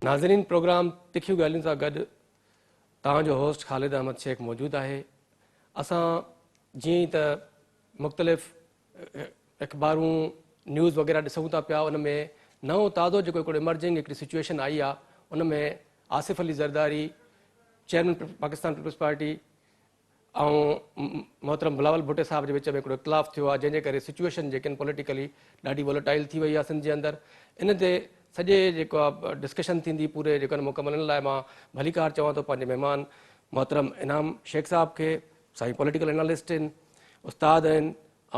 ناظرين پروگرام تکيون ڳالهيون سان گڏ توهان جو هوسٽ خالد احمد شيخ موجود آهي. اسان جيئن ئي ته مختلف اخبارون نيوز وغيره ڏسون ٿا پيا ان ۾ نئون تازو جيڪو هڪڙو ايمرجنگ هڪڙي سچوئيشن آئي آهي ان ۾ Asif Ali Zardari chairman Pakistan Peoples Party ۽ محترم بلاول ڀٽي صاحب جي وچ ۾ هڪڙو اختلاف ٿيو آهي جنهن جي ڪري سچوئيشن جيڪي آهن پوليٽيڪلي ڏاڍي وولوٽائل ٿي وئي آهي سنڌ جي اندر ان تي سڄي جيڪو آهي ڊسڪشن ٿيندي پوري جيڪو آهي مڪمل ان لاء مان ڀليڪار چوان ٿو پنهنجي مهمان محترم انعام شيخ صاحب کي سائين پوليٽيڪل انالسٽ آهن استاد آهن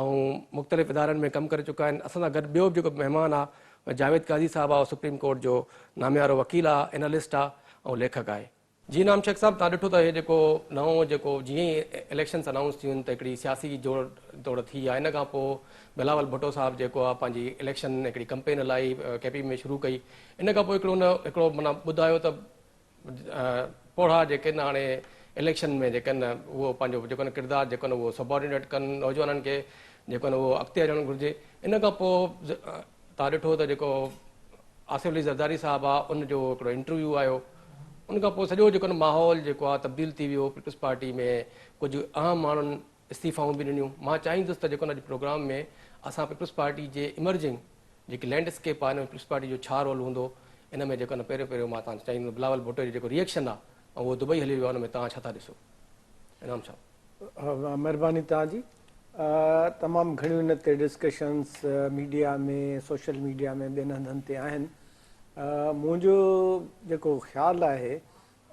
۽ مختلف ادارن ۾ ڪم ڪري چڪا آهن اسان سان گڏ ٻيو به جيڪو مهمان آهي جاويد قاضي صاحب آهي سپريم ڪورٽ جو ناميارو وڪيل آهي انالسٽ آهي ۽ ليکڪ آهي. جي انعام شيخ صاحب توهان ڏٺو ته هي جيڪو نئون جيڪو جيئن ئي اليڪشنس انائونس ٿيون آهن ته هڪڙي سياسي جوڙ توڙ ٿي آهي ان کان پوء بلاول ڀٽو صاحب جيڪو آهي پنهنجي اليڪشن هڪڙي ڪمپين هلائي ڪي پي ۾ شروع ڪئي ان کان پوء هڪڙو هن هڪڙو معنيٰ ٻڌايو ته پوڙها جيڪي آهن هاڻي اليڪشن ۾ جيڪي آهن اهو پنهنجو جيڪو آهن ڪردار جيڪو آهن اهو سبارڊينيٽ ڪن نوجوانن کي جيڪو آهن اهو اڳتي اچڻ گهرجي ان کان پوء توهان ڏٺو ته جيڪو آصف علي زرداري صاحب آ ان جو هڪڙو انٽرويو آيو ان کان پوء سڄو جيڪو ماحول جيڪو آ تبديل ٿي ويو پيپلز پارٽي ۾ ڪجهه اهم ماڻهن استعيفائون به ڏنيون مان چاهيندس ته جيڪو اڄ پروگرام ۾ اسان پيپلز پارٽي جي ايمرجنگ جيڪي لينڊ اسڪيپ آ ان ۾ پيپلز پارٽي جو ڇا رول هوندو ان ۾ جيڪو پهريون پهريون مان توهان چاهيندس بلاول ڀٽو جو جيڪو ريئڪشن آ ۽ اهو دبئي هلي ويو آ ان ۾ توهان ڇا ٿا ڏسو انعام صاحب. مهرباني توهان جي. تمام گهڻيون ان تي ڊسڪشنس ميڊيا ۾ سوشل ميڊيا ۾ ٻين هنڌن تي آهن. منهنجو جيڪو خيال آهي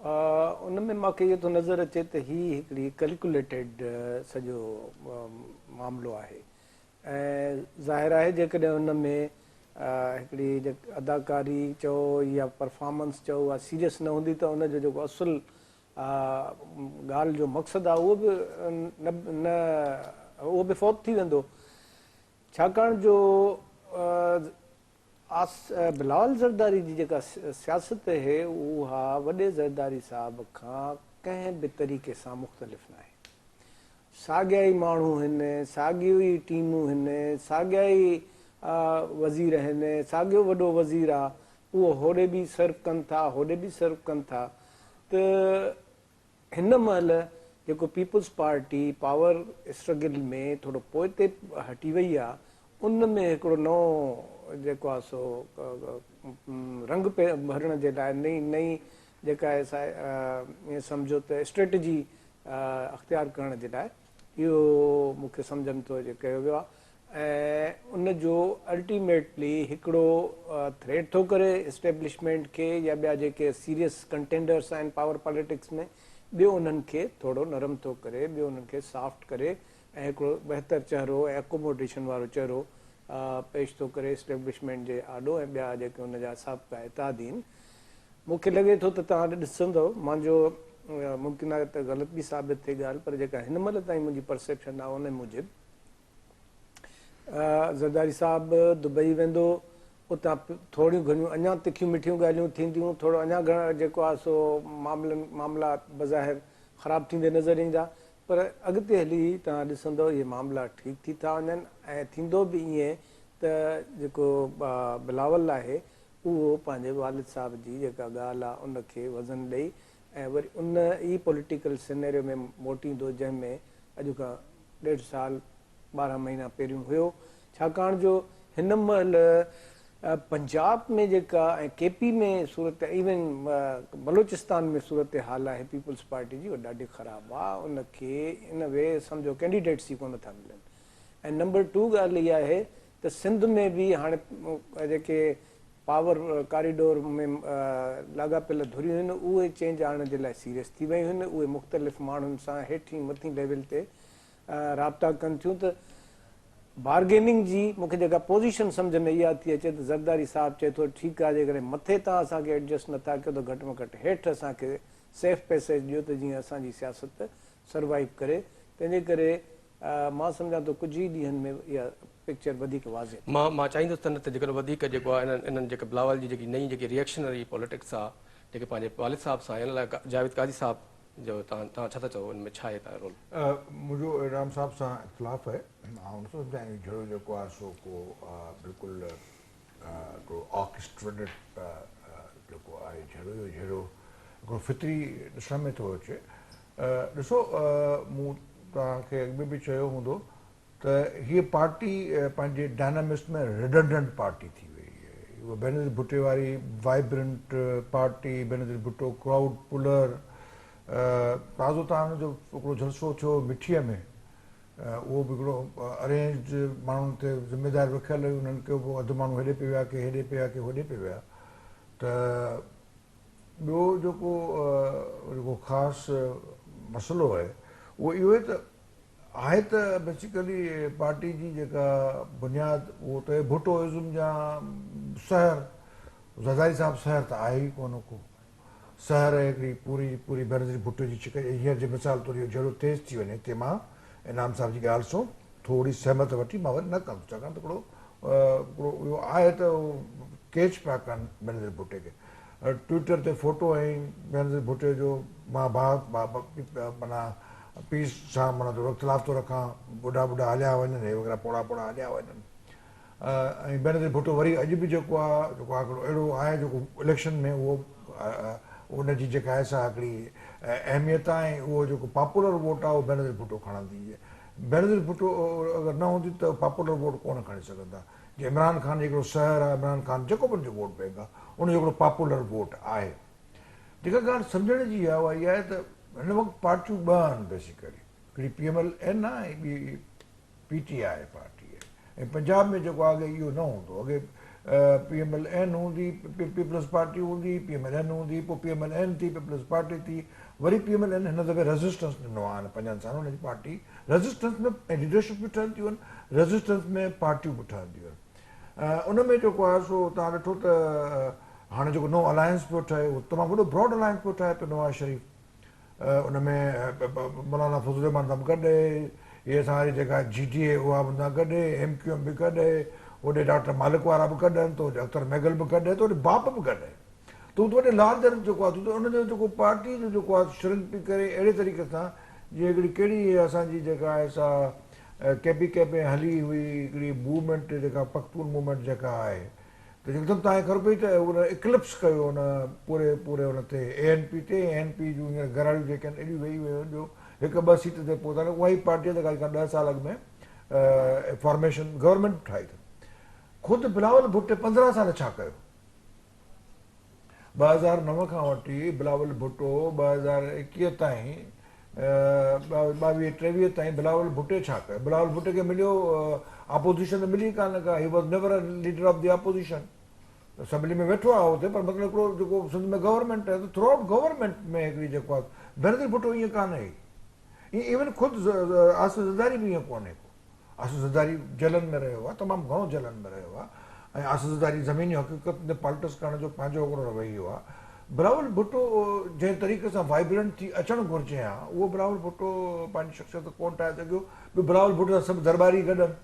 ان ۾ مان کي اهو ٿو نظر اچي ته هي هڪڙي ڪلڪوليٽيڊ سڄو معاملو آهي ۽ ظاهر آهي جيڪڏهن ان ۾ هڪڙي اداڪاري چئو يا پرفارمنس چئو اها سيريس نه هوندي ته ان جو جيڪو اصل ڳالهه جو مقصد آهي اهو به نه اهو به فوت ٿي ويندو ڇاڪاڻ جو بلاول زرداري جي جيڪا سياست اهي اها وڏي زرداري صاحب کان ڪنهن به طريقي سان مختلف ناهي. ساڳيا ئي ماڻهو هن، ساڳيون ئي ٽيمون هن، ساڳيا ئي وزير هن، ساڳيو وڏو وزير آ، اهو هوڏي به سرو ڪن ٿا، هوڏي به سرو ڪن ٿا ته هن مهل جيڪو پيپلز پارٽي پاور اسٽرگل ۾ ٿورو پوئتي هٽي وئي آ، ان ۾ هڪڙو نئون جيڪو آ سو رنگ ڀرڻ جي لاء نئين نئين جيڪا آهي سا ائين سمجهو ته اسٽريٽجي اختيار ڪرڻ جي لاء اهو مون کي سمجهه ۾ ٿو اچي ڪيو ويو آهي ۽ ان جو الٽيميٽلي هڪڙو ٿريٽ ٿو ڪري اسٽيبلشمينٽ کي يا ٻيا جيڪي سيريس ڪنٽينڊرس آهن پاور پاليٽڪس ۾ ٻيو انهن کي ٿورو نرم ٿو ڪري ٻيو انهن کي سافٽ ڪري ۽ هڪڙو بهتر چهرو ۽ اڪوموڊيشن وارو چهرو پيش ٿو ڪري اسٽيبلشمينٽ جي آڏو ۽ ٻيا جيڪي ان جا سابقا اتحادي آهن مون کي لڳي ٿو ته توهان ڏسندؤ مانجو ممڪن آهي ته غلط به ثابت ٿئي ڳالهه پر جيڪا هن مهل تائين منهنجي پرسيپشن آهي ان موجب زرداري صاحب دبئي ويندو اتان ٿوريون گهڻيون اڃا تکيون مٺيون ڳالهيون ٿينديون ٿورو اڃا گهڻا جيڪو آهي سو معاملن معاملا بظاهر خراب ٿيندي نظر ايندا پر اڳتي هلي توهان ڏسندؤ اهي معاملا ٺيڪ ٿي ٿا وڃن ۽ ٿيندو به ائين ته جيڪو بلاول آهي اهو پنهنجي والد صاحب جي جيڪا ڳالهه آ ان کي وزن ڏئي ۽ وري ان ئي پوليٽيڪل سينيريو ۾ موٽيندو جنهن ۾ اڄ کان ڏيڍ سال 12 مهينا پهريون هيو ڇاڪاڻ جو هن مهل پنجاب ۾ جيڪا ۽ ڪي پي ۾ صورت ايون بلوچستان ۾ صورتحال آهي پيپلز پارٽي جي اها ڏاڍي خراب آ ان کي ان وي سمجهو ڪينڊيڊيٽس ئي ڪونه ٿا ملن ۽ نمبر ٽو ڳالهه اها آهي ته سنڌ ۾ به هاڻي جيڪي پاور ڪاريڊور ۾ لاڳاپيل ڌريون آهن اهي چينج آڻڻ جي لاء سيريس ٿي ويون آهن اهي مختلف ماڻهن سان هيٺين مٿين ليول تي رابطا ڪن ٿيون ته بارگيننگ جي مون کي جيڪا پوزيشن سمجهه ۾ اها ٿي اچي ته زرداري صاحب چئي ٿو ٺيڪ آهي جيڪڏهن مٿي تان اسان کي ايڊجسٽ نٿا ڪيو ته گهٽ ۾ گهٽ هيٺ اسان کي سيف پيسيج ڏيو ته جيئن اسان جي سياست سروائيو ڪري تنهنجي ڪري مان سمجهان ٿو ڪجهه ئي ڏينهن ۾ اها پڪچر وڌيڪ واضح ٿيندي. مان چاهيندس ته ان تي جيڪڏهن وڌيڪ جيڪو آهي انهن انهن جيڪي بلاول جي جيڪي نئين جيڪي ريئڪشنري پوليٽڪس آ جيڪي پنهنجي والد صاحب سان ان لاء جاويد قاضي صاحب جو توهان توهان ڇا ٿا چئو ان ۾ ڇا آهي توهان جو رول؟ منهنجو انعام صاحب سان اختلاف آهي. آئون نٿو سمجهان اهو جھڙو جيڪو آهي سو ڪو بلڪل هڪڙو آرڪسٽريٽيڊ جيڪو آهي جهيڙو اهو جهيڙو هڪڙو فطري ڏسڻ ۾ ٿو اچي. ڏسو مون توهان کي اڳ ۾ به چيو هوندو ته هيء پارٽي پنهنجي ڊائنامڪس ۾ ريڊنڊنٽ پارٽي ٿي وئي آهي. اها بينظير ڀٽي واري vibrant party, Benazir Bhutto crowd puller, تازو تان جو هڪڙو جلسو ٿيو مٺيء ۾ اهو به هڪڙو ارينجڊ ماڻهن تي ذميداري رکيل هئي، انهن کي به اڌ ماڻهو هيڏي پئي ويا ڪي هيڏي پئي ويا ڪي هوڏي پئي ويا. ته ٻيو جيڪو جيڪو خاص مسئلو آهي اهو اهو آهي ته آهي ته بيسيڪلي پارٽي جي جيڪا بنياد اهو ته ڀٽو ازم جا سحر زرداري صاحب سحر ته آهي ئي ڪونه ڪو سحر هڪڙي پوري پوري بينظير ڀٽو جي ڇڪ هينئر جي مثال طور اهو جهيڙو تيز ٿي وڃي تي مان انعام صاحب جي ڳالهه سان ٿوري سهمت وٺي مان وري نه ڪندس ڇاڪاڻ ته هڪڙو هڪڙو اهو آهي ته ڪيچ پيا ڪن بينظير ڀٽي کي ٽوئٽر تي فوٽو ۽ بينظير ڀٽي جو مان ڀاء معنيٰ پيء سان معنيٰ ٿورو اختلاف ٿو رکان، ٻڍا ٻڍا هليا وڃن، هي وغيره پوڙها پوڙها هليا وڃن ۽ بينظير ڀٽو وري اڄ به جيڪو آهي جيڪو آهي هڪڙو اهڙو آهي جيڪو اليڪشن ۾ اهو ان جي جيڪا آهي سا هڪڙي اهميت آهي ۽ اهو جيڪو پاپولر ووٽ آهي اهو بينظير ڀٽو کڻندي. بينظير ڀٽو اگر نه هوندي ته پاپولر ووٽ ڪونه کڻي سگهندا. جي عمران خان جي هڪڙو سحر آهي، عمران خان جيڪو به ان جو ووٽ بينڪ آهي ان جو هڪڙو پاپولر ووٽ آهي. جيڪا ڳالهه سمجهڻ جي آهي اها اها آهي ته هن وقت پارٽيون ٻه آهن بيسيڪلي هڪڙي پي ايم ايل اين آهي ۽ ٻي پي ٽي آء پارٽي آهي ۽ پنجاب ۾ جيڪو آهي اڳي اهو نه هوندو اڳي پي ايم ايل اين هوندي پيپلز پارٽي هوندي پي ايم ايل اين هوندي پوء پي ايم ايل اين ٿي پيپلز پارٽي ٿي وري پي ايم ايل اين هن دفعي ريزسٽنس ڏنو آهي هن پنجن سالن هن جي پارٽي ريزسٽنس ۾ ۽ ليڊرشپ به ٺهنديون آهن ريزسٽنس ۾ پارٽيون به ٺهنديون آهن ان ۾ جيڪو آهي سو توهان ڏٺو ته هاڻي جيڪو نئون الائنس پيو ٺهي اهو تمام وڏو براڊ الائنس پيو ٺاهي پيو نواز شريف ان ۾ مولانا فضل الرحمان سان به گڏ اهي هي اسان واري جيڪا جي ڊي اي اها به ان سان گڏ اهي ايم ڪيو ايم به گڏ اهي هوڏي ڊاڪٽر مالڪ وارا به گڏ آهن ته هوڏي اختر ميگل به گڏ اهي ته هوڏي باپ به گڏ اهي ته هو ته وڏي لارجر جيڪو آهي ته ان جو جيڪو پارٽي جو جيڪو آهي شرنڪ پئي ڪري اهڙي طريقي سان جيئن هڪڙي ڪهڙي اسان جي جيڪا آهي سا ڪي پي ڪي ۾ هلي هئي هڪڙي موومينٽ جيڪا پختون موومينٽ جيڪا آهي ته هڪدم توهان کي خبر پئي ته ان اڪلپس ڪيو ان پوري پوري ان تي اي اين پي تي اي اين پي جون هينئر گهراڙيون جيڪي آهن ايڏيون ويهي ويون آهن جو هڪ ٻه سيٽ تي پهتا آهن اها ئي پارٽي آهي جيڪا اڄ کان 10 سال اڳ ۾ فارميشن گورنمينٽ ٺاهي اٿن خود بلاول ڀٽي 15 سال ڇا ڪيو 2009 کان وٺي بلاول ڀٽو 2021 تائين 22 23 تائين بلاول ڀٽي ڇا ڪيو؟ بلاول ڀٽي کي مليو اپوزيشن ته ملي ڪانه ڪا he was never a leader of the opposition assembly ۾ ويٺو آهي اتي پر مطلب هڪڙو جيڪو سنڌ ۾ گورنمينٽ آهي ته ٿرو آئوٽ گورنمينٽ ۾ هڪڙي جيڪو آهي بينظير ڀٽو ائين ڪانه هئي ايون خود آصف زرداري به ائين ڪونهي ڪو آصف زرداري جيلن ۾ رهيو آهي، تمام گهڻو جيلن ۾ رهيو آهي ۽ آصف زرداري زميني حقيقتن تي پالٽس ڪرڻ جو پنهنجو هڪڙو رويو آهي. بلاول ڀٽو جنهن طريقي سان وائبرنٽ ٿي اچڻ گهرجي ها اهو بلاول ڀٽو پنهنجي شخصيت ڪونه ٺاهي سگهيو. ٻيو بلاول ڀٽو سان سڀ درٻاري گڏ آهن.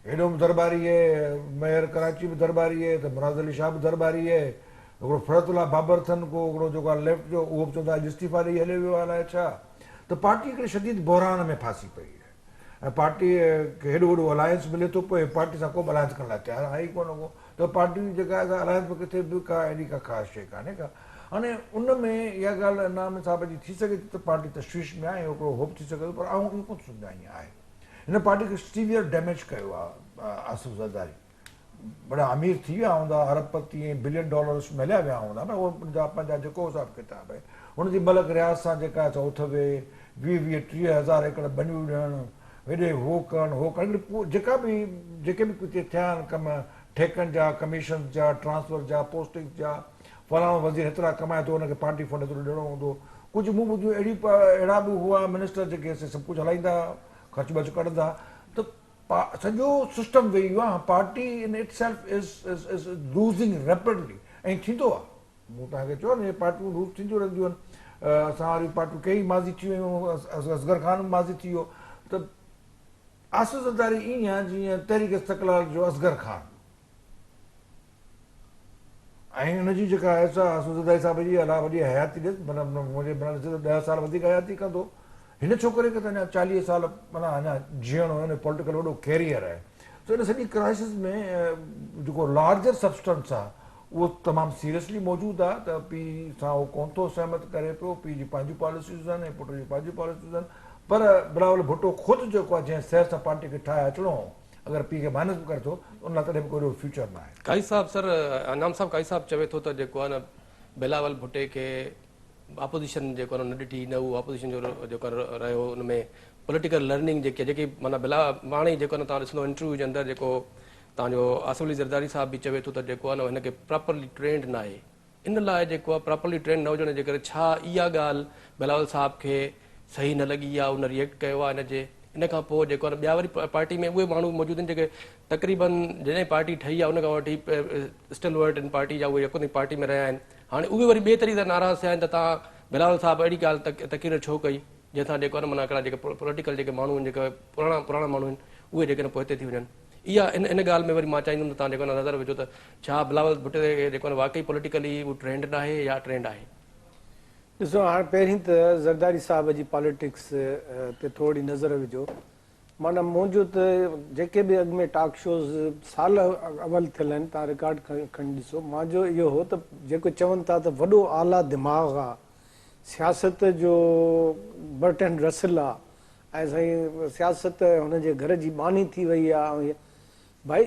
هيڏو به درٻاري اهي، ميئر ڪراچي به درٻاري اهي ته مراد علي شاهه به درٻاري اهي. هڪڙو فرحت الله بابر اٿن ڪو هڪڙو جيڪو آهي ليفٽ جو اهو به چوندا اڄ استعيفا ڏئي هليو ويو آهي الائي ڇا ته پارٽي هڪڙي شديد بحران ۾ ڦاسي پئي آهي. ۽ پارٽي کي هيڏو وڏو الائنس ملي ٿو پوء پارٽي سان ڪو به الائنس ڪرڻ لاء تيار آهي ئي ڪونه ڪو ته پارٽي جيڪا آهي سا الائنس ۾ ڪٿي به ڪا اهڙي ڪا خاص شيء ڪانهي ڪا هاڻي ان ۾ اها ڳالهه انعام صاحب جي ٿي سگهي ٿي ته پارٽي تشويش ۾ آهي هڪڙو هوپ ٿي سگهي ٿو پر آئون اهو ڪونه ٿو سمجهان ائين آهي هن پارٽي کي سيويئر ڊيميج ڪيو آهي آصف زرداري وڏا امير ٿي ويا هوندا، ارب پتي ۽ بلين ڊالرس ۾ هليا ويا هوندا پر اهو ان جا پنهنجا جيڪو حساب ڪتاب آهي. هن جي ملڪ رياض سان جيڪا آهي سا اٿ ويهه، 20 20 30 هزار ايڪڙ ٻنيون ڏيڻ، هيڏي هو ڪرڻ هو ڪرڻ هڪڙي جيڪا به جيڪي به ڪٿي ٿيا آهن ڪم ٺيڪن جا، ڪميشنز جا، ٽرانسفر جا، پوسٽنگز جا، فلاڻو وزير هيترا ڪمائي ٿو ان کي پارٽي فنڊ هيترو ڏيڻو هوندو. ڪجهه مون ٻڌيون اهڙي اهڙا به هئا منسٽر جيڪي سڀ ڪجهه هلائيندا خرچ برچ ڪڍندا ته سڄو سسٽم ويهي ويو آهي party in itself is is losing rapidly ۽ ٿيندو آهي مون توهان کي چيو نه اهي پارٽيون لوز ٿينديون رهنديون آهن اسان واريون پارٽيون ڪيئي ماضي ٿي ويون اصغر خان به ماضي ٿي ويو ته آصف زرداري ائين آهي جيئن تحريڪ استقلال جو اصغر خان ۽ ان جي جيڪا آهي سا آصف زرداري صاحب جي الله وڏي حياتي ڏيس معنيٰ منهنجي معنيٰ ڏسي ته 10 سال وڌيڪ حياتي ڪندو هن ڇوڪري کي ته اڃا 40 سال معنيٰ اڃا جيئڻو آهي پوليٽيڪل وڏو ڪيريئر آهي سو ان سڄي ڪرائسس ۾ جيڪو لارجر سبسٽنس آهي اهو تمام سيريسلي موجود آهي ته پيء سان هو ڪونه ٿو سهمت ڪري پيو، پيء جون پنهنجون پاليسيز آهن ۽ پٽ جون پنهنجون پاليسيز آهن پر بلاول ڀٽو خود جيڪو آهي جنهن سير سان پارٽي کي ٺاهي اچڻو هو اگر پيء کي مائنس به ڪري ٿو ته ان لاء تڏهن به ڪو ايڏو فيوچر ناهي. قاضي صاحب سر انعام صاحب قاضي صاحب چوي ٿو ته جيڪو آهي نه بلاول ڀٽي کي اپوزيشن جيڪو آهي نه ڏٺي نه هو اپوزيشن جو جيڪو آهي رهيو ان ۾ پوليٽيڪل لرننگ جيڪي جيڪي معنيٰ بلا پاڻ ئي جيڪو آهي نه توهان ڏسندو انٽرويو جي اندر جيڪو تان جو آصف علي زرداري صاحب به چوي ٿو ته جيڪو آهي نه هن کي پراپرلي ٽرينڊ ناهي ان لاء جيڪو آهي پراپرلي ٽرينڊ نه هجڻ جي ڪري ڇا اها ڳالهه بلاول صاحب کي صحيح نه لڳي يا ان ريئيڪٽ ڪيو آهي ان جي ان کان پوء جيڪو آهي نه ٻيا وري پارٽي ۾ اهي ماڻهو موجود آهن جيڪي تقريبن جڏهن پارٽي ٺهي آهي ان کان وٺي اسٽلورٽ ان پارٽي جا اهي يڪو تائين پارٽي ۾ رهيا آهن هاڻي اهي وري ٻئي طريقي سان ناراض ٿيا آهن ته تان بلاول صاحب اهڙي ڳالهه تقرير ڇو ڪئي جنهن سان جيڪو آهي نه معنيٰ هڪڙا جيڪي پوليٽيڪل جيڪي ماڻهو آهن جيڪي پراڻا پراڻا ماڻهو آهن اهي جيڪي آهن پوئتي ٿي وڃن اها ان ان ڳالهه ۾ وري مان چاهيندم ته توهان جيڪو آهي نظر وجهو ته ڇا بلاول ڀٽي کي جيڪو آهي واقعي پوليٽيڪلي هو ٽرينڊ ناهي يا ٽرينڊ آهي. ڏسو هاڻ پهرين ته زرداري صاحب جي پاليٽڪس تي ٿورڙي نظر وجهو معنيٰ منهنجو ته جيڪي به اڳ ۾ ٽاڪ شوز سال اول ٿيل آهن تان رڪارڊ کڻي ڏسو مانجو اهو هو ته جيڪو چون ٿا ته وڏو اعليٰ دماغ آ سياست جو برٽن رسل آ ۽ سائين سياست هن جي گهر جي ٻانهي ٿي وئي آ ۽ ڀائي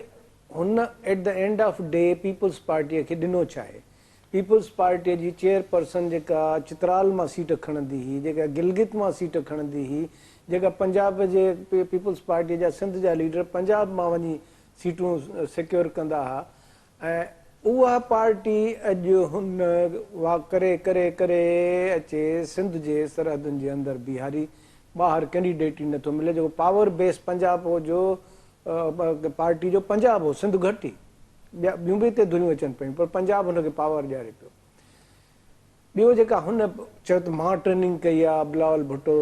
هن at the end of day peoples پارٽيء کي ڏنو ڇا آهي؟ پيپلز پارٽيء جي چيئر پرسن جيڪا چترال مان سيٽ کڻندي هئي، جيڪا گلگت مان سيٽ کڻندي هئي، جيڪا پنجاب جي پيپلز پارٽيء جا سنڌ جا ليڊر پنجاب مان وڃي سيٽون سيڪيور ڪندا ها ۽ اها پارٽي اڄ هن واڪ ڪري ڪري ڪري اچي سنڌ جي سرحدن جي اندر بيهاري، ٻاهر ڪينڊيڊيٽ ئي نٿو ملي، جيڪو پاور بيس پنجاب هو جو پارٽي جو پنجاب هو، سنڌ گهٽ ئي، ٻيا ٻيون به هتي ڌريون اچن پيون پر پنجاب هن کي پاور ڏياري پيو. ٻيو جيڪا هن چيو ته مان ٽريننگ ڪئي آ، بلاول ڀٽو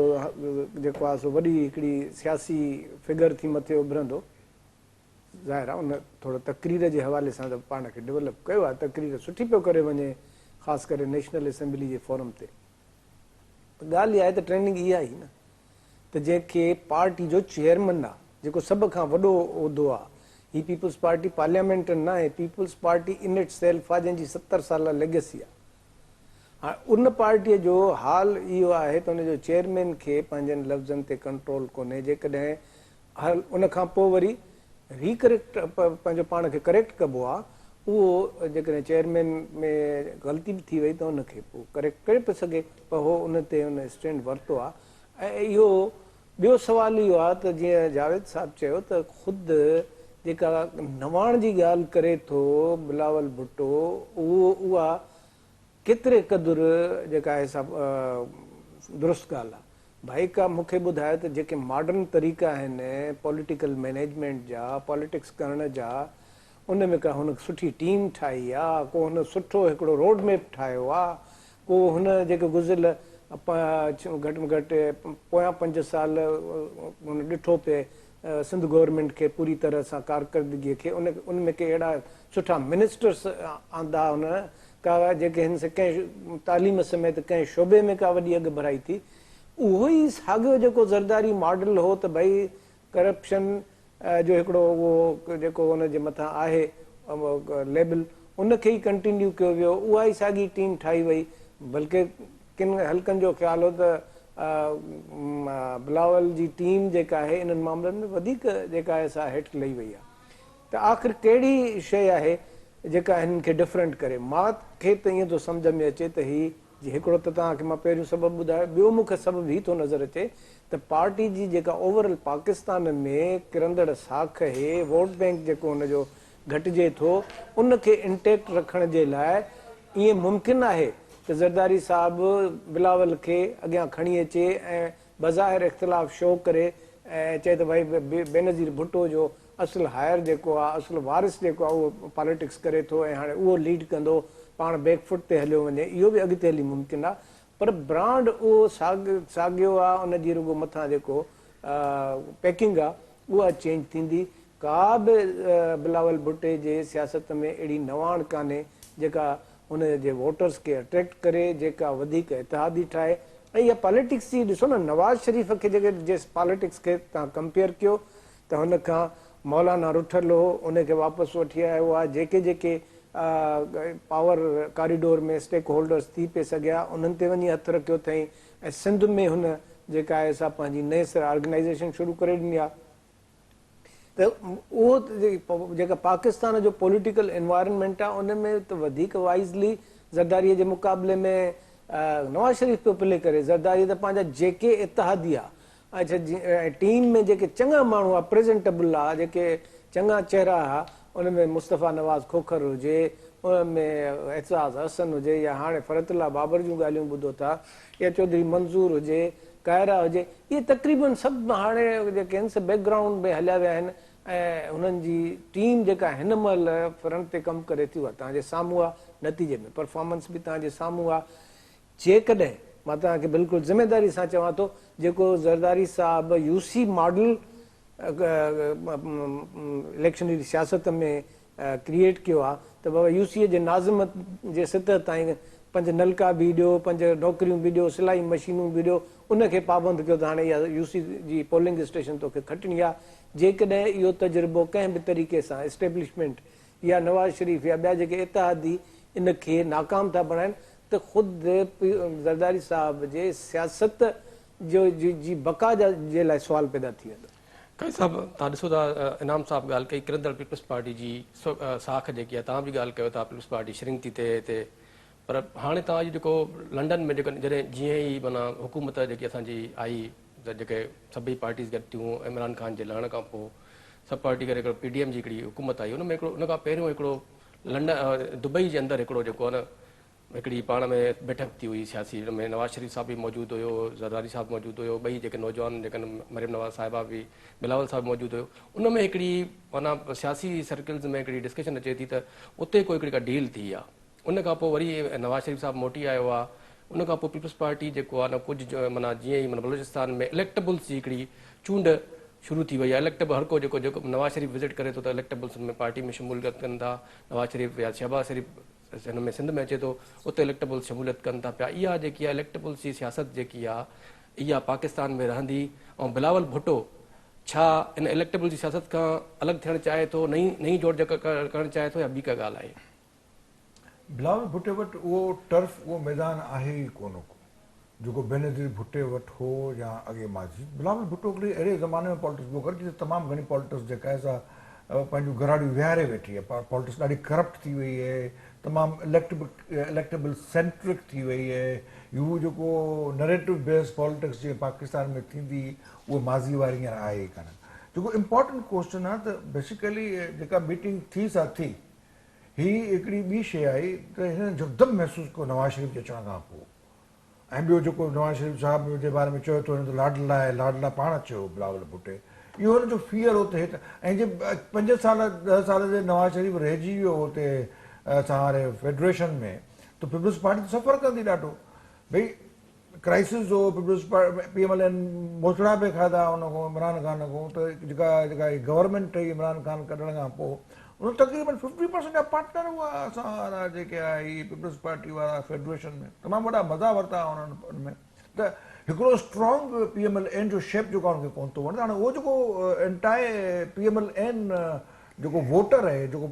جيڪو آ سو وڏي هڪڙي سياسي فگر ٿي مٿي اڀرندو. ظاهر آهي ان ٿورو تقرير جي حوالي سان ته پاڻ کي ڊولپ ڪيو آهي، تقرير سٺي پيو ڪري وڃي خاص ڪري نيشنل اسيمبلي جي فورم تي. پر ڳالهه اها آهي ته ٽريننگ اها ئي نه ته جنهن کي پارٽي جو چيئرمن آهي جيڪو سڀ کان وڏو عهدو آهي، هي پيپلز پارٽي پارليامينٽ ناهي، peoples party in it self آهي جنهن جي 70 سالا ليگسي آهي. هاڻ ان پارٽي جو حال اهو آهي ته ان جو چيئرمين کي پنهنجن لفظن تي ڪنٽرول ڪونهي، جيڪڏهن هل ان کان پوء وري ري ڪريڪٽ پنهنجو پاڻ کي ڪريڪٽ ڪبو آ اهو جيڪڏهن چيئرمين ۾ غلطي به ٿي وئي ته ان کي پوء ڪريڪٽ ڪري پيو سگهي پر هو ان تي ان اسٽينڊ ورتو آ ۽ اهو ٻيو سوال اهو آ ته جيئن جاويد صاحب چيو ته خود جيڪا نواڻ جي ڳالهه ڪري ٿو بلاول ڀٽو اهو اها ڪيتري قدر جيڪا آهي سا درست ڳالهه آ. ڀائي ڪا مون کي ٻڌايو ته جيڪي ماڊرن طريقا آهن پوليٽيڪل مئنيجمينٽ جا، پاليٽڪس ڪرڻ جا، ان ۾ ڪا هن سٺي ٽيم ٺاهي آ، ڪو هن سٺو هڪڙو روڊ ميپ ٺاهيو آ، ڪو هن جيڪي گذريل گهٽ ۾ گهٽ پويان پنج سال هن ڏٺو پئي سنڌ گورنمينٽ کي پوري طرح سان ڪارڪردگي کي ان ان ۾ ڪي اهڙا سٺا منسٽرس آندا هن ڪا جيڪي هن سي ڪنهن تعليم سميت ڪنهن شعبي ۾ ڪا وڏي اڳڀرائي ٿي اهو ئي ساڳيو جيڪو زرداري ماڊل هو ته ڀئي ڪرپشن جو هڪڙو اهو جيڪو ان جي مٿان آهي ليبل ان کي ئي ڪنٽينيو ڪيو ويو اها ئي ساڳي ٽيم ٺاهي وئي بلڪه ڪن حلقن جو خيال هو ته بلاول جي ٽيم جيڪا آهي انهن معاملن ۾ وڌيڪ جيڪا آهي سا هيٺ لهي وئي آهي ته آخر ڪهڙي شيء آهي جيڪا هنن کي ڊفرنٽ ڪري؟ مان کي ته ائين ٿو سمجهه ۾ اچي ته هي جي هڪڙو ته توهان کي مان پهريون سبب ٻڌايو ٻيو مون کي سبب هي ٿو نظر اچي ته پارٽي جي جيڪا اوورل پاڪستان ۾ ڪرندڙ ساک اهي ووٽ بينڪ جيڪو ان جو گهٽجي ٿو ان کي انٽيڪٽ رکڻ جي لاء ائين ممڪن آهي ته زرداري صاحب بلاول کي اڳيان کڻي اچي ۽ بظاهر اختلاف شو ڪري ۽ چئي ته ڀائي بينظير ڀٽو جو اصل هائر جيڪو آ اصل وارث جيڪو آ اهو پاليٽڪس ڪري ٿو ۽ هاڻي اهو ليڊ ڪندو پاڻ بيڪ فٽ تي هليو وڃي اهو به اڳتي هلي ممڪن آ پر برانڊ اهو ساڳيو آ ان جي رڳو مٿان جيڪو پيڪنگ آ اها چينج ٿيندي ڪا به بلاول ڀٽي جي سياست ۾ اهڙي نواڻ ڪانهي جيڪا هن جي ووٽرز کي اٽريڪٽ ڪري جيڪا وڌيڪ اتحادي ٺاهي ۽ اها پاليٽڪس جي ڏسو نه نواز شريف کي جيڪي جس پاليٽڪس کي توهان ڪمپيئر ڪيو ته هن کان مولانا رٺل هو ان کي واپس وٺي آيو آهي جيڪي جيڪي پاور ڪاريڊور ۾ اسٽيڪ هولڊرز ٿي پئي سگهيا انهن تي وڃي هٿ رکيو اٿئين ۽ سنڌ ۾ هن جيڪا آهي سا پنهنجي نئين سر آرگنائيزيشن شروع ڪري ڏني آهي ته اهو جيڪا پاڪستان جو پوليٽيڪل انوائرنمينٽ آهي ان ۾ ته وڌيڪ وائزلي زرداري جي مقابلي ۾ نواز شريف پيو پلي ڪري زرداري ته پنهنجا جيڪي اتحادي آ اڇا جي ۽ ٽيم ۾ جيڪي چڱا ماڻهو ها پريزنٽبل ها جيڪي چڱا چهرا ها ان ۾ مصطفيٰ نواز کوکر هجي ان ۾ اعتزاز احسن هجي يا هاڻي فرحت الله بابر جون ڳالهيون ٻڌو ٿا يا چوڌري منظور هجي ڪائره هجي اهي تقريبن سڀ هاڻي جيڪي آهن سي بيڪ گرائونڊ ۾ هليا ويا آهن ۽ هنن جي ٽيم جيڪا هن مهل فرنٽ تي ڪم ڪري ٿي اها توهان جي سامهون آهي نتيجي ۾ پرفارمنس به توهان جي سامهون آهي جيڪڏهن، مان توهان کي بلڪل ذميداري سان چوان ٿو، جيڪو زرداري صاحب يو سي ماڊل اليڪشنري سياست ۾ ڪريئيٽ ڪيو آهي ته بابا يو سي جي ناظم جي سطح تائين پنج نلڪا به ڏيو، پنج نوڪريون به ڏيو، سلائي مشينون به ڏيو، ان کي پابند ڪيو ته هاڻي اها يو سي جي پولنگ اسٽيشن توکي کٽڻي آهي. جيڪڏهن اهو تجربو ڪنهن به طريقي سان اسٽيبلشمينٽ يا نواز شريف يا ٻيا جيڪي اتحادي ان کي ناڪام ٿا بڻائن ته خود زرداري صاحب جي سياست جو جي بقا جي لاء سوال پيدا ٿي ويندو. قاضي صاحب توهان ڏسو ٿا انعام صاحب ڳالهه ڪئي ڪرندڙ پيپلز پارٽي جي ساک جيڪي آهي توهان به ڳالهه ڪيو ٿا پيپلز پارٽي شرنڪ ٿي ٿئي هتي پر هاڻي توهان اهو جيڪو لنڊن ۾ جيڪو جڏهن جيئن ئي معنيٰ حڪومت جيڪي اسان جي آئي ته جيڪي سڀئي پارٽيز گڏ ٿيون عمران خان جي لهڻ کان پوء سڀ پارٽي ڪري هڪڙو پي ڊي ايم جي هڪڙي حڪومت آئي ان ۾ هڪڙو ان کان پهريون هڪڙو لنڊن دبئي جي اندر هڪڙو جيڪو آهي نه هڪڙي پاڻ ۾ بيٺڪ ٿي هئي سياسي ان ۾ نواز شريف صاحب به موجود هيو زرداري صاحب موجود هيو ٻئي جيڪي نوجوان جيڪي مريم نواز صاحبه به بلاول صاحب موجود هيو ان ۾ هڪڙي معنيٰ سياسي سرڪلز ۾ هڪڙي ڊسڪشن اچي ٿي ته اتي ڪو هڪڙي ڪا ڊيل ٿي آهي ان کان پوء وري نواز شريف صاحب موٽي آيو آهي ان کان پوء پيپلز پارٽي جيڪو آهي نه ڪجهه معنيٰ جيئن ئي معنيٰ بلوچستان ۾ اليڪٽبلز جي هڪڙي چونڊ شروع ٿي وئي آهي اليڪٽبل هر ڪو جيڪو جيڪو نواز شريف وزٽ ڪري ٿو ته اليڪٽبلز ۾ پارٽي ۾ شموليت ڪن ٿا نواز شريف يا شهباز شريف هن ۾ سنڌ ۾ اچي ٿو اتي اليڪٽبلز شموليت ڪن ٿا پيا اها جيڪي آهي اليڪٽبلز جي سياست جيڪي آهي اها پاڪستان ۾ رهندي ۽ بلاول ڀٽو ڇا ان اليڪٽبل جي سياست کان الڳ ٿيڻ چاهي ٿو نئين نئين جوڙجڪ ڪرڻ چاهي ٿو يا ٻي ڪا ڳالهه آهي؟ بلاول ڀٽي وٽ اهو ٽرف اهو ميدان آهي ئي ڪونه ڪو جيڪو بينظير ڀٽي وٽ هو يا اڳي ماضي بلاول ڀٽو هڪڙي اهڙي زماني ۾ پالٽڪس پيو ڪري جتي تمام گهڻي پالٽڪس جيڪا آهي سا پنهنجون گراڙيون ويهاري ويٺي آهي پالٽڪس ڏاڍي ڪرپٽ ٿي وئي آهي تمام اليڪٽبل سينٽرڪ ٿي وئي آهي هو جيڪو نريٽو بيس پالٽڪس جيئن پاڪستان ۾ ٿيندي اهو ماضي واري هينئر آهي ئي ڪانه جيڪو امپارٽنٽ ڪوسچن آهي ته بيسيڪلي جيڪا ميٽنگ ٿي سا ٿي هي هڪڙي ٻي شيء آئي ته هنن يڪدم محسوس ڪيو نواز شريف جي اچڻ کان پوء ۽ ٻيو جيڪو نواز شريف صاحب جي باري ۾ چيو ٿو وڃي ته لاڏلا آهي لاڏلا پاڻ چيو بلاول ڀٽي اهو هن جو فيئر هو ته هي ته ۽ جي پنج سال ڏهه سال جي نواز شريف رهجي ويو هتي اسان واري فيڊريشن ۾ ته پيپلز پارٽي ته سفر ڪندي ڏاڍو ڀئي ڪرائسز هو peoples party P M L N موچڙا به کاڌا ان کان عمران خان کان ته جيڪا جيڪا هي گورنمينٽ ٺهي عمران خان ڪڍڻ کان پوء ان تقريبن ففٽي پرسنٽ جا پارٽنر هئا اسان وارا جيڪي آهي هي پيپلز پارٽي وارا فيڊريشن ۾ تمام وڏا مزا ورتا انهن ان ۾ ته هڪڙو strong P M L N جو شيپ جيڪو آهي ان کي ڪونه ٿو وڻي ته هاڻي اهو جيڪو anti P M L N جيڪو ووٽر آهي جيڪو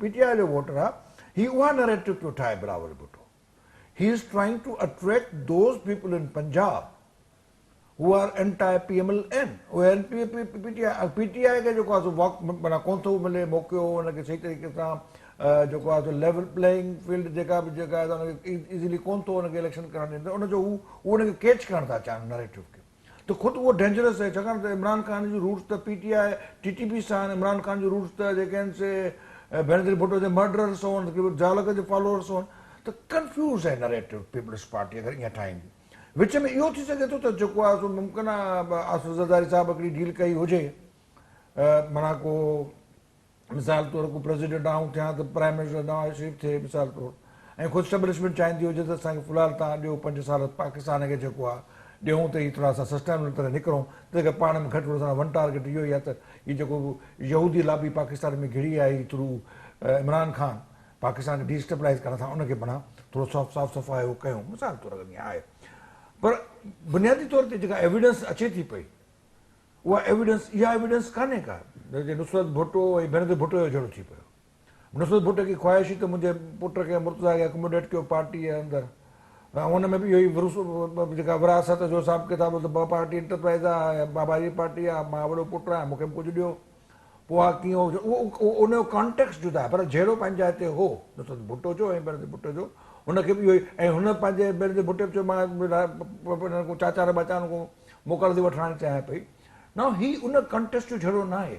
پي ٽي آء جو ووٽر آهي هي اها نريٽو پيو ٺاهي Bilawal Bhutto He is trying to attract those people in Punjab who are anti PMLN اهي آهن P P P T I P T I کي جيڪو آهي سو واڪ معنيٰ ڪونه ٿو ملي موقعو ان کي صحيح طريقي سان جيڪو آهي سو ليول پليئنگ فيلڊ جيڪا به جيڪا آهي ان کي ايزلي ڪونه ٿو ان کي اليڪشن ڪرڻ ڏين ته ان جو هو هو ان کي ڪيچ ڪرڻ ٿا چاهن نريٽو کي ته خود اهو ڊينجرس آهي ڇاڪاڻ ته عمران خان جون روٽس ته پي ٽي آء ٽي ٽي پي سان آهن عمران خان جون روٽس ته جيڪي آهن سي بينظير ڀٽو جي مرڊررس هئن ضياء جي فالوورس هئن ته ڪنفيوز آهي نريٽو پيپلز پارٽي اگر ائين ٺاهيندي وچ ۾ اهو ٿي سگهي ٿو ته جيڪو آهي سو ممڪن آهي آصف زرداري صاحب هڪڙي ڊيل ڪئي هجي معنيٰ ڪو مثال طور ڪو پريزيڊنٽ آئون ٿيان ته پرائم منسٽر نواز شريف ٿئي مثال طور ۽ خود اسٽيبلشمينٽ چاهيندي هجي ته اسان کي في الحال تان ڏيو پنج سال پاڪستان کي جيڪو آهي ڏيون ته هي ٿورا اسان سسٽينبل طرح نڪرون ته جيڪا پاڻ ۾ گهٽ وڌ ون ٽارگيٽ اهو ئي آهي ته هي جيڪو يهودي لابي پاڪستان ۾ گهڙي آئي ٿرو عمران خان پاڪستان کي ڊي اسٽيبلائز ڪرڻ سان ان کي بنا ٿورو صاف صاف صفايو ڪيون مثال طور اگر ائين آهي پر بنيادي طور تي جيڪا ايويڊنس اچي ٿي پئي اها ايويڊنس اها ايويڊنس ڪانهي ڪا جي نصرت ڀٽو ۽ بينظير ڀٽو جو جهيڙو ٿي پيو. نصرت ڀٽي کي خواهش هئي ته منهنجي پٽ کي مرتضيٰ کي اڪموڊيٽ ڪيو پارٽي جي اندر ۽ ان ۾ به اهو ئي ورثو جيڪا وراثت جو حساب ڪتاب هو ته پارٽي انٽرپرائز آهي بابا جي پارٽي آهي مان وڏو پٽ آهيان مون کي به ڪجهه ڏيو پوء اها ڪيئن هو اهو ان جو ڪانٽيڪسٽ جدا آهي پر جهيڙو پنهنجي جاء تي هو نصرت ڀٽو جو ۽ بينظير ڀٽو جو هن کي به اهو ئي ۽ هن پنهنجي بينظير ڀٽي به چيو مان چاچا ربا چان کان موڪل ٿي وٺڻ چاهيان پئي نه هي ان ڪانٽيڪسٽ جو جهيڙو ناهي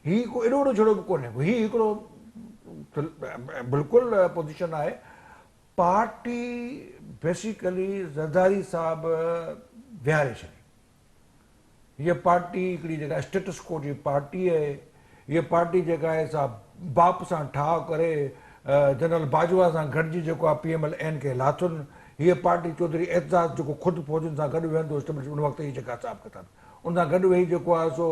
هي ڪو ايڏو وڏو جهيڙو به ڪونهي هي هڪڙو بلڪل پوزيشن آهي پارٽي بيسيڪلي زرداري صاحب ويهاري ڇڏي هيء پارٽي هڪڙي جيڪا اسٽيٽس ڪو جي پارٽي آهي هيء پارٽي جيڪا آهي سا باپ سان ٺاهه ڪري جنرل باجوا سان گڏجي جيڪو آهي پي ايم ايل اين کي لاٿن هيء پارٽي چوڌري اعتزاز جيڪو خود فوجن سان گڏ ويهندو اسٽيبلش ان وقت جي جيڪا حساب ڪتاب ان سان گڏ ويهي جيڪو آهي سو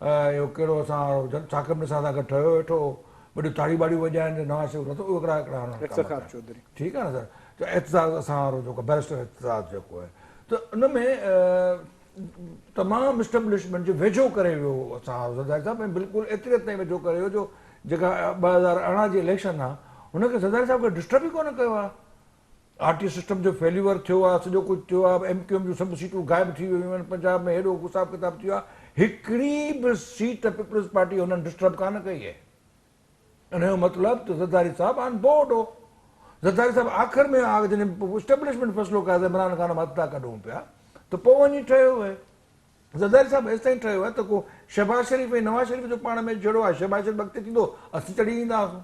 اهو ڪهڙو اسان وارو ثاقب نثار سان گڏ ٺهيو ويٺو هو وڏيون تاڙيون ٻاڙيون وڄائن ته نواز شريف لٿو اهو هڪڙا هڪڙا هنن ڪم افتخار ڪيا. چوڌري. ٺيڪ آهي نه سر ته اعتزاز اسان وارو جيڪو بئريسٽر اعتزاز جيڪو آهي ته ان ۾ تمام اسٽيبلشمينٽ جي ويجهو ڪري ويو اسان وارو زرداري صاحب ۽ بلڪل ايتري تائين ويجهو ڪري ويو جو جيڪا 2018 جي اليڪشن آهي هن کي زرداري صاحب کي ڊسٽرب ئي ڪونه ڪيو آهي آر ٽي سسٽم جو فيليور ٿيو آهي سڄو ڪجهه ٿيو آهي ايم ڪيو ايم جون سڀ سيٽون غائب ٿي ويون آهن پنجاب ۾ هيڏو حساب ڪتاب ٿيو آهي هڪڙي به سيٽ پيپلز پارٽي هنن ڊسٽرب ڪانه ڪئي آهي ان جو مطلب ته زرداري صاحب آن بورڊ هو زرداري صاحب آخر ۾ جڏهن اسٽيبلشمينٽ فيصلو ڪيو ته عمران خان مان هٿ ٿا ڪڍون پيا ته پوء وڃي ٺهيو آهي زرداري صاحب ايستائين ٺهيو آهي ته ڪو شهباز شريف ۽ نواز شريف جو پاڻ ۾ جهيڙو آهي شهباز شريف اڳتي ٿيندو اسين چڙهي اينداسون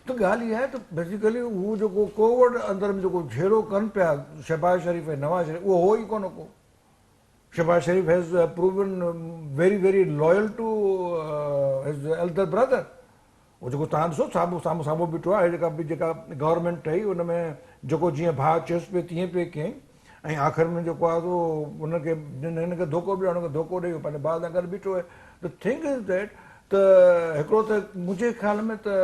ته ڳالهه اها آهي ته بيسيڪلي هو جيڪو ڪووڊ اندر ۾ جيڪو جهيڙو ڪن پيا شهباز شريف ۽ نواز شريف اهو هو ئي ڪونه ڪو Shahbaz Sharif has proven very very loyal to his elder brother هو جيڪو توهان ڏسو سامهون سامهون سامهون بيٺو آهي جيڪا به جيڪا گورنمينٽ ٺهي ان ۾ جيڪو جيئن ڀاء چيس پئي تيئن پئي ڪيائين ۽ آخر ۾ جيڪو آهي سو ان کي جن هن کي ڌوڪو ڏنو هن کي ڌوڪو ڏئي پنهنجي ڀاء سان گڏ بيٺو آهي the thing is that ته هڪڙو ته منهنجي خيال ۾ ته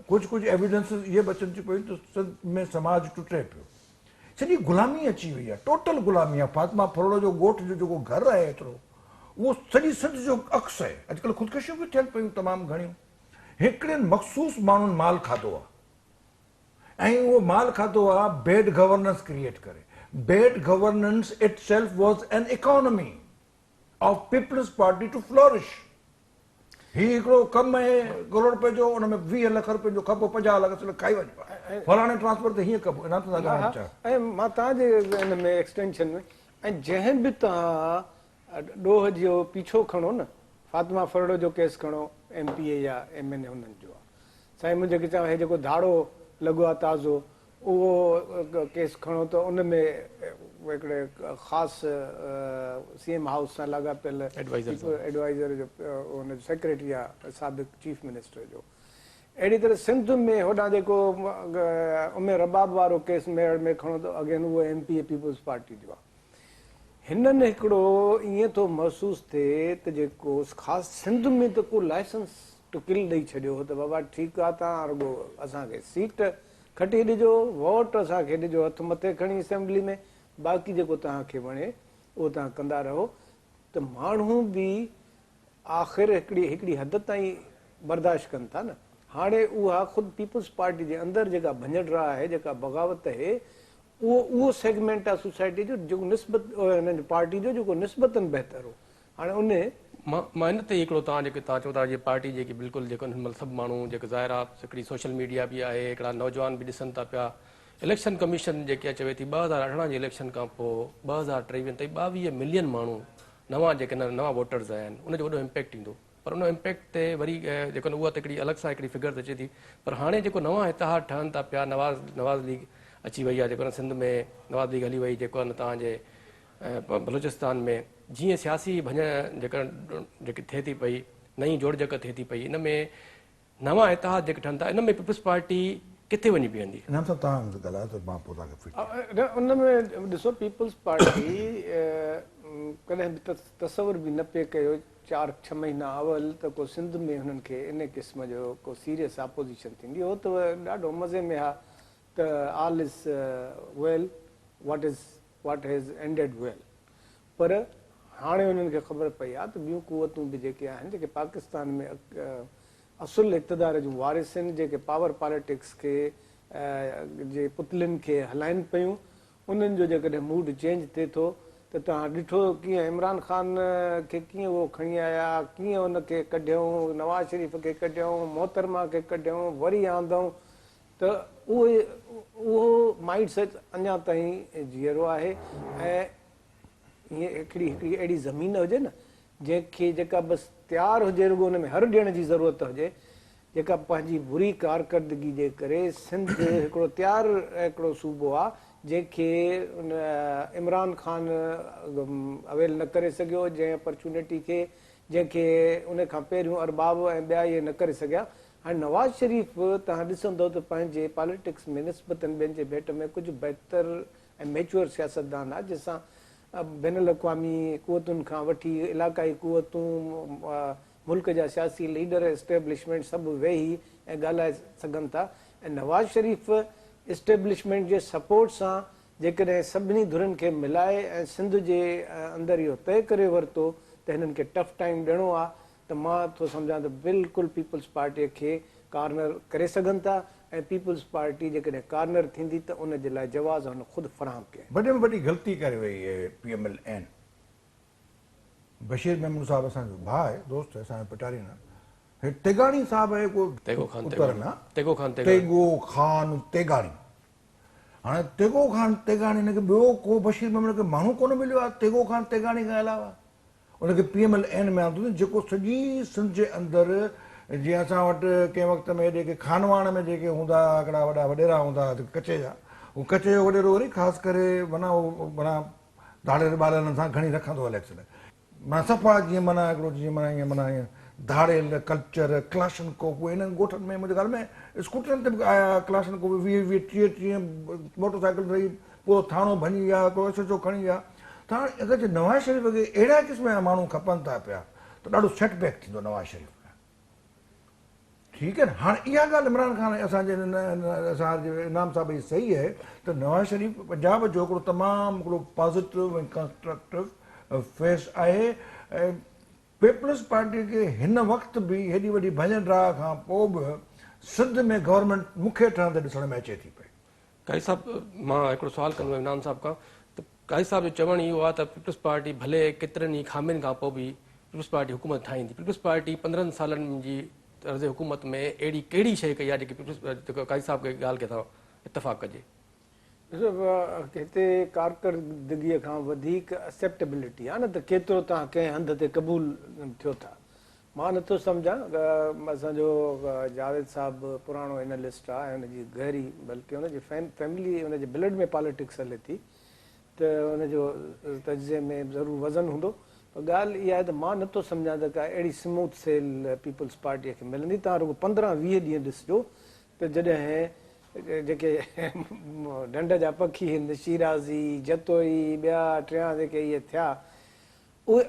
ڪجهه ڪجهه ايويڊنسز اهي به اچن ٿيون پيون ته سنڌ ۾ سماج ٽٽي پيو سڄي غلامي اچي وئي آهي ٽوٽل غلامي آهي فاطمه ڦرڙو جو ڳوٺ جو جيڪو گهر آهي ايترو اهو سڄي سنڌ جو عڪس آهي اڄڪلهه خودڪشيون به ٿين پيون تمام گهڻيون هڪڙين مخصوص ماڻهن مال کاڌو آهي ۽ اهو مال کاڌو آهي بيڊ گورننس ڪريئيٽ ڪري bad governance itself was an economy of Peoples Party to flourish هي هڪڙو ڪم آهي ڪروڙ رپئي جو ان ۾ 20 لک رپين جو کپو 50 لک 80 لک کائي وڃبو آهي فلاڻي ٽرانسفر تي هيئن ڪبو انعام سان ڳالهائڻ چاهيو. ۽ مان توهان جي ان ۾ ايڪسٽينشن ۾ ۽ جنهن به توهان ڏوهه جو پيڇو کڻو نه فاطمه ڦرڙو جو ڪيس کڻو ايم پي اي يا ايم اين اي انهن جو آ سائين منهنجي کي چوان هي جيڪو ڌاڙو لڳو آ تازو اهو ڪيس کڻو ته ان ۾ هڪڙي خاص سي ايم هائوس سان لاڳاپيل ايڊوائيزر جو ان جو سيڪريٽري آ سابق چيف منسٽر جو اهڙي طرح سنڌ ۾ هوڏانهن جيڪو ام رباب وارو ڪيس ميهڙ ۾ کڻو ته اگين اهو M P A Peoples Party جو آ هنن هڪڙو ائين ٿو محسوس ٿئي ته جيڪو خاص سنڌ ۾ ته ڪو لائسنس ٽو ڪل ڏئي ڇڏيو هو ته بابا ٺيڪ آ توهان رڳو اسان کي سيٽ کٽي ڏجو، ووٽ اسان کي ڏجو هٿ مٿي کڻي اسيمبلي ۾ باقي جيڪو توهان کي وڻي اهو توهان ڪندا رهو ته ماڻهو به آخر هڪڙي هڪڙي حد تائين برداشت ڪن ٿا نه. هاڻي اها خود پيپلز پارٽي جي اندر جيڪا ڀڃ ڊاهه آهي جيڪا بغاوت اهي اهو اهو سيگمينٽ آهي سوسائٽي جو جيڪو نسبت هن جي پارٽي جو جيڪو نسبتن بهتر هو هاڻي انهي. مان ان تي هڪڙو توهان جيڪي توهان چئو ٿا جي پارٽي جيڪي بلڪل جيڪو هن مهل سڀ ماڻهو جيڪو ظاهر آهي هڪڙي سوشل ميڊيا به آهي هڪڙا نوجوان به ڏسن ٿا پيا اليڪشن ڪميشن جيڪي آهي چوي ٿي 2018 جي اليڪشن کان پوء 2023 تائين 22 ملين ماڻهو نوان جيڪي نوان ووٽرز آيا آهن ان جو وڏو امپيڪٽ ايندو پر ان امپيڪٽ تي وري جيڪو اها ته هڪڙي الڳ سان هڪڙي فگر اچي ٿي پر هاڻي جيڪو نوان اتحاد ٺهن ٿا پيا نواز نواز ليگ اچي وئي آهي جيڪو سنڌ ۾ نواز ليگ هلي وئي جيڪو آهي توهان جي بلوچستان ۾ جيئن سياسي ڀڃ جيڪا جيڪي ٿئي ٿي پئي نئين جوڙجڪ ٿئي ٿي پئي ان ۾ نوان اتحاد جيڪي ٺهن ٿا ان ۾ پيپلز پارٽي ڪٿي وڃي بيهندي؟ انعام صاحب توهان ڳالهايو ته مان پوء توهان کي فيڊ ڪيان. ان ۾ ڏسو پيپلز پارٽي ڪڏهن به تصور به نه پئي ڪيو چار ڇهه مهينا اول ته ڪو سنڌ ۾ هنن کي ان قسم جو ڪو سيريس آپوزيشن ٿيندي. هو ته ڏاڍو مزي ۾ ها ته all is well what is what has ended well پر هاڻي انهن کي خبر پئي آهي ته ٻيون قوتون به جيڪي آهن جيڪي پاڪستان ۾ اصل اقتدار جون وارث آهن، جيڪي پاور پاليٽڪس کي جي پتلين کي هلائن پيون، انهن جو جيڪڏهن موڊ چينج ٿئي ٿو ته توهان ڏٺو ڪيئن عمران خان کي ڪيئن اهو کڻي آيا، ڪيئن ان کي ڪڍيائون، نواز شريف کي ڪڍيائون، محترمه کي ڪڍيائون، وري آندائون ته اهي اهو مائنڊ سيٽ اڃا تائين جيئرو آهي ۽ ائين هڪڙي هڪڙي اهڙي زمين هجي نه جنهن کي جيڪا بس تيار هجي رڳو ان ۾ هر ڏيڻ جي ضرورت هجي جيڪا پنهنجي بري ڪارڪردگي جي ڪري سنڌ هڪڙو تيار هڪڙو صوبو آ جنهن کي عمران خان اويل نه ڪري سگهيو جنهن اپرچونٽي کي جنهن کي ان کان پهريون ارباب ۽ ٻيا اهي نه ڪري سگهيا. هاڻي نواز شريف توهان ڏسندو ته پنهنجي پاليٽڪس ۾ نسبتن ٻين جي ڀيٽ ۾ ڪجهه بهتر ۽ ميچوئر سياستدان آ جنهن سان بين الاقوامي قوتن کان وٺي علاقائي قوتون ملڪ جا سياسي ليڊر اسٽيبلشمينٽ سڀ ويهي ۽ ڳالهائي سگهن ٿا ۽ نواز شريف اسٽيبلشمينٽ جي سپورٽ سان جيڪڏهن سڀني ڌرين کي ملائي ۽ سنڌ جي اندر اهو طئي ڪري ورتو ته هنن کي ٽف ٽائيم ڏيڻو آ ته مان ٿو سمجهان ته بلڪل پيپلز پارٽيء کي ڪارنر ڪري سگهن ٿا ۽ پيپلز پارٽي جيڪڏهن ڪارنر ٿيندي ته ان جي لاء جواز هن خود فراهم ڪيا آهن. وڏي ۾ وڏي غلطي ڪري وئي اهي P M L N. Bashir Memon صاحب اسان جو ڀاء آهي دوست آهي اسان جو پٽارين آهي. هي تيغاڻي صاحب آهي ڪو تيغو خان اتر ۾ آهي. تيغو خان تيغاڻي. تيغو خان تيغاڻي. هاڻي تيغو خان تيغاڻي هن کي ٻيو ڪو بشير ميمڻ کي ماڻهو ڪونه مليو آهي تيغو خان تيغاڻي کان علاوه. ان کي پي ايم ايل اين ۾ آندو اٿن جيڪو سڄي سنڌ جي اندر جيئن اسان وٽ ڪنهن وقت ۾ جيڪي خانواهڻ ۾ جيڪي هوندا هئا هڪڙا وڏا وڏيرا هوندا هئا ڪچي جا هو ڪچي جو وڏيرو وري خاص ڪري معنيٰ هو معنيٰ ڌاڙيل ٻالن سان گهڻي رکندو هو اليڪشن معنيٰ صفا جيئن معنيٰ هڪڙو جيئن معنيٰ ائين معنيٰ ائين ڌاڙيل ڪلچر ڪلاشن ڪوف اهي هنن ڳوٺن ۾ منهنجي خيال ۾ اسڪوٽرن تي به آيا ڪلاشن ڪوف 20 20 30 30 موٽر سائيڪل رهي پورو ٿاڻو ڀڃي ويا، هڪڙو ايس ايڇ او کڻي ويا ته هاڻي اگر جي نواز شريف کي اهڙا قسم جا ماڻهو کپن ٿا پيا ته ڏاڍو سيٽ بيڪ ٿيندو نواز شريف لاء. ٺيڪ آهي نه هاڻي اها ڳالهه عمران خان ۽ اسان جي اسان جي انعام صاحب جي صحيح آهي ته نواز شريف پنجاب جو هڪڙو تمام هڪڙو پازيٽو ۽ ڪنسٽرڪٽو فيس آهي ۽ پيپلز پارٽي کي هن وقت به هيڏي وڏي ڀڃ ڊاهه کان پوء به سنڌ ۾ گورنمينٽ مون کي ٺهندي ڏسڻ ۾ اچي ٿي پئي. قاضي صاحب مان هڪڙو سوال ڪندم انعام صاحب کان ته قاضي صاحب جو چوڻ اهو آهي ته پيپلز پارٽي ڀلي ڪيترن ئي خامين کان پوء به پيپلز پارٽي حڪومت ٺاهيندي پيپلز پارٽي 15 سالن جي طرز حڪومت ۾ اهڙي ڪهڙي شيء ڪئي آهي جيڪي پيپلز قاضي صاحب کي ڳالهه کي اسان اتفاق ڪجي. ڏسو هتي ڪارڪردگيء کان وڌيڪ اسيپٽيبلٽي آهي نه ته ڪيترو توهان ڪنهن هنڌ تي قبول ٿيو ٿا. مان نٿو سمجهان اسان جو جاويد صاحب پراڻو اينالسٽ آهي ۽ ان جي گهري بلڪه ان جي فيملي ان جي بلڊ ۾ پاليٽڪس هلي ٿي ته ان جو تجزيي ۾ ضرور وزن هوندو پر ڳالهه اها آهي ته مان نٿو سمجهان ته ڪا اهڙي سموٿ سيل پيپلز پارٽيء کي ملندي. توهان رڳو 15 20 ڏينهن ڏسجو ته جڏهن جيڪي ڍنڍ جا پکي هن شيرازي، جتوئي، ٻيا ٽيان جيڪي اهي ٿيا اهي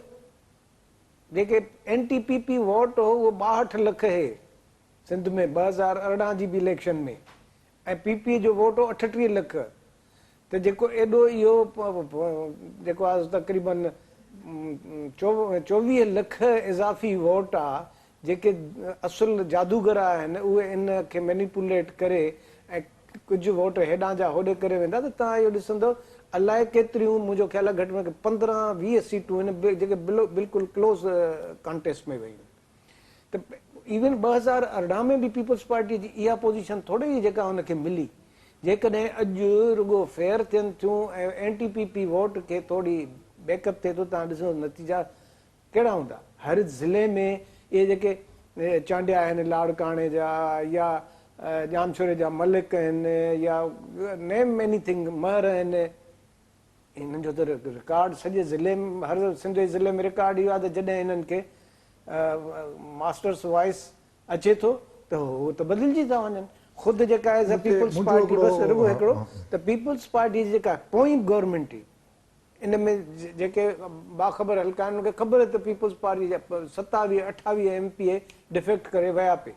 جيڪي اينٽي پي پي ووٽ هو اهو 62 لک هي سنڌ ۾ 2018 جي به اليڪشن ۾ ۽ پي پي جو ووٽ هو 38 لک ته جيڪو ايڏو اهو جيڪو آهي تقريبن 24 لک اضافي ووٽ آ جيڪي اصل جادوگر آهن اهي ان کي مينيپوليٽ ڪري ۽ ڪجهه ووٽ هيڏانهن جا هوڏي ڪري ويندا ته توهان اهو ڏسندو الائي ڪيتريون منهنجو خيال آهي گهٽ ۾ گهٽ 15 20 سيٽون آهن جيڪي بلڪل ڪلوز ڪانٽيسٽ ۾ ويون ته ايون 2018 ۾ به پيپلز پارٽي جي اها پوزيشن ٿوري هئي جيڪا ان کي ملي جيڪڏهن اڄ رڳو فيئر ٿين ٿيون ۽ اينٽي پي پي ووٽ کي ٿوري بيڪ اپ ٿئي ٿو توهان ڏسندو نتيجا ڪهڙا هوندا؟ هر ضلعي ۾ اهي جيڪي چانڊيا آهن لاڙڪاڻي جا يا ڄامشوري جا ملڪ آهن يا نيم ايني ٿنگ مهر آهن انهن جو ته رڪارڊ سڄي ضلعي ۾ هر سنڌ جي ضلعي ۾ رڪارڊ اهو آهي ته جڏهن انهن کي ماسٽرس وائس اچي ٿو ته هو ته بدلجي ٿا وڃن خود جيڪا ايز اي پيپلز پارٽي بس رڳو هڪڙو ته پيپلز پارٽي جي جيڪا پوئين گورنمينٽ هئي ان ۾ جيڪي باخبر حلقا آهن انهن کي خبر آهي ته پيپلز پارٽي جا 27 28 ايم پي اي ڊفيڪٽ ڪري ويا پئي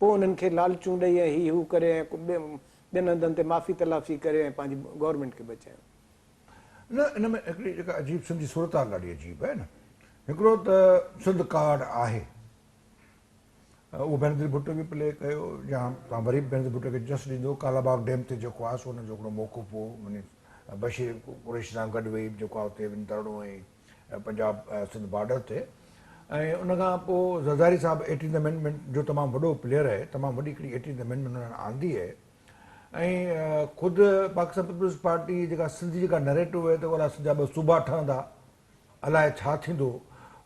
پوء انهن کي لالچون ڏئي ۽ هي هو ڪري ۽ ٻين هنڌن تي معافي تلافي ڪري ۽ پنهنجي گورنمينٽ کي بچايو. نه ان ۾ هڪڙي جيڪا عجيب سنڌ جي صورتحال ڏاڍي عجيب آهي نه هڪڙو ته سنڌ ڪارڊ آهي. اهو بينظير ڀٽو به پلي ڪيو يا توهان وري به بينظير ڀٽو کي جس ڏيندو ڪالا باغ ڊيم تي جيڪو آهي سو ان جو هڪڙو موقف هو وڃي بشير قريشي سان گڏ ويهي جيڪو آهي اتي وڃي ڌرڻو هنئي پنجاب سنڌ بارڊر تي ۽ ان کان پوء زرداري صاحب ايٽينٿ امينڊمينٽ جو تمام وڏو پليئر آهي تمام وڏي هڪڙي ايٽينٿ امينڊمينٽ انهن آندي آهي ۽ خود پاڪستان پيپلز پارٽي جيڪا سنڌ جي جيڪا نريٽو آهي ته الاء سنڌ جا ٻه صوبا ٺهندا الاء ڇا ٿيندو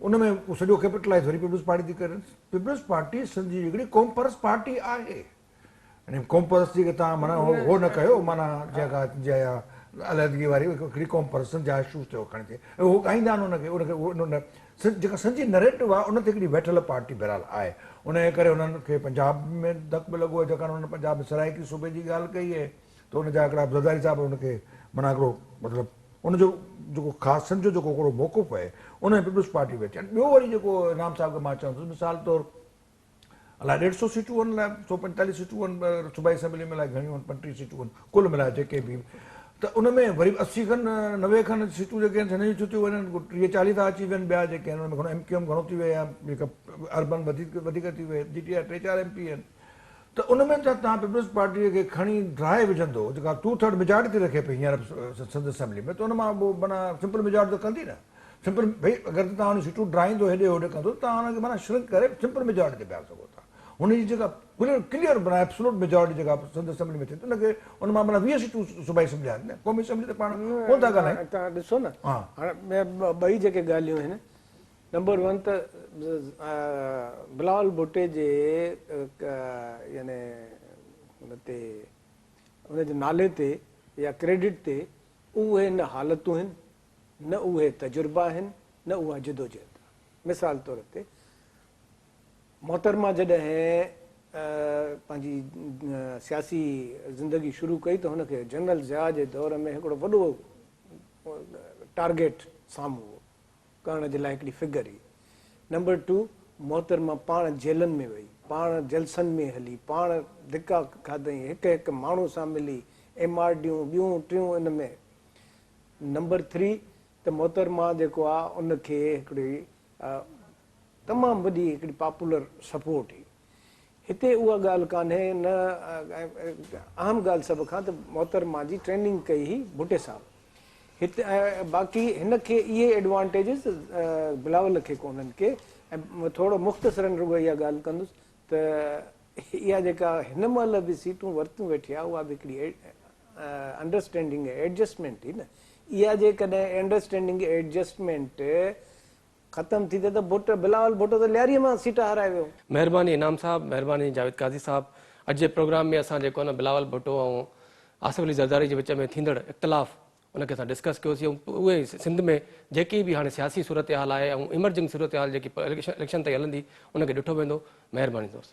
ان ۾ سڄو ڪيپيٽلائز وري پيپلز پارٽي ٿي ڪري پيپلز پارٽي سنڌ جي هڪڙي قوم پرست پارٽي آهي يعني قوم پرست جي تان معنيٰ هو نه ڪيو معنيٰ جيڪا جي علحدگي واري هڪڙي قوم پرست سنڌ جا اشوز تي کڻي ٿي هو ڳائيندا آهن ان کي ان کي ان جيڪا سنڌ جي نريٽو آهي ان تي هڪڙي ويٺل پارٽي بهرحال آهي ان جي ڪري انهن کي پنجاب ۾ ڌڪ به لڳو آهي جيڪا انهن پنجاب ۾ سرائيڪي صوبي جي ڳالهه ڪئي آهي ته ان جا هڪڙا زرداري صاحب ان کي معنيٰ هڪڙو مطلب ان جو جيڪو خاص سنڌ جو جيڪو هڪڙو موقف آهي ان ۾ پيپلز پارٽي ويٺي آهي ٻيو وري جيڪو انعام صاحب کي مان چوندس مثال طور الائي ڏيڍ سو سيٽون آهن الائي 145 سيٽون آهن صوبائي اسيمبلي ۾ الائي گهڻيون آهن 35 سيٽون آهن ڪل ملائي جيڪي به ته ان ۾ وري 80 کن 90 کن سيٽون جيڪي آهن هن جون ٿيون وڃن 30 40 ٿا اچي وڃن ٻيا جيڪي آهن ان ۾ گهڻو ايم ڪيو ايم گهڻو ٿي وئي آهي جيڪا اربن وڌيڪ وڌيڪ ٿي وئي جي ٽي آء ٽي چار ايم پي آهن ته ان ۾ ته توهان پيپلز پارٽي کي کڻي ڊاهي وجهندو جيڪا ٽو ٿرڊ ميجارٽي ٿي رکي پئي هينئر سنڌ اسيمبلي ۾ ته ان مان پوء معنيٰ سمپل ميجارٽي ته ڪندي نه سمپل ڀئي اگر ته توهان ان سيٽون ڊاهيندو هيڏي هوڏي ڪندو ته توهان ان کي معنيٰ شرنڪ ڪري سمپل ميجارٽي تي بيهاري سگهو ٿا هن جي جيڪا ڪليئر ڪليئر معنيٰ ايبسولوٽ ميجارٽي جيڪا سنڌ اسيمبلي ۾ ٿئي ٿي ان کي ان مان معنيٰ 20 سيٽون صوبائي اسيمبلي آهن نه قومي اسيمبلي ته پاڻ ڪونه ٿا ڳالهايون. توهان ڏسو نه هاڻي ٻئي جيڪي ڳالهيون آهن نمبر ون ته بلاول ڀٽي جي يعني ان تي ان جي نالي تي يا ڪريڊٽ تي اهي نه حالتون آهن نه اهي تجربا آهن نه اها جدوجهد آهي. مثال طور تي محترمه جڏهن پنهنجي سياسي زندگي شروع ڪئي ته هن کي جنرل ضياء جي دور ۾ هڪڙو وڏو ٽارگيٽ سامهون هو. ڪرڻ جي لاء هڪڙي فگر هئي. نمبر ٽو محترمه پاڻ جيلن ۾ وئي، پاڻ جلسن ۾ هلي، پاڻ ڌڪا کاڌائين، هڪ هڪ ماڻهو سان ملي، ايم آر ڊيون ٻيون ٽيون ان ۾. نمبر ٿري ته محترمه جيڪو آ ان کي هڪڙي تمام وڏي هڪڙي پاپولر سپورٽ هئي. هتي اها ڳالهه ڪانهي نه اهم ڳالهه سڀ کان ته محترمه جي ٽريننگ ڪئي هئي ڀٽي صاحب هت ۽ باقي هن کي اهي ايڊوانٽيجز بلاول کي ڪونهن ڪي ۽ ٿورو مختصرن رڳو اها ڳالهه ڪندس ته اها جيڪا هن مهل به سيٽون ورتيون ويٺي آهي اها به هڪڙي انڊرسٽينڊنگ ۽ ايڊجسٽمينٽ هئي نه اها جيڪڏهن انڊرسٽينڊنگ ايڊجسٽمينٽ ختم ٿي ته ڀٽ بلاول ڀٽو ته لياريء مان سيٽ هارائي ويو. مهرباني انعام صاحب مهرباني جاويد قاضي صاحب اڄ جي پروگرام ۾ اسان جيڪو آهي نه بلاول ڀٽو ۽ آصف علي زرداري جي وچ ۾ ٿيندڙ اختلاف ان کي اسان ڊسڪس ڪيوسين ۽ اهي سنڌ ۾ جيڪي به هاڻي سياسي صورتحال آهي ۽ ايمرجنگ صورتحال جيڪي اليڪشن تائين هلندي ان کي ڏٺو ويندو مهرباني دوست.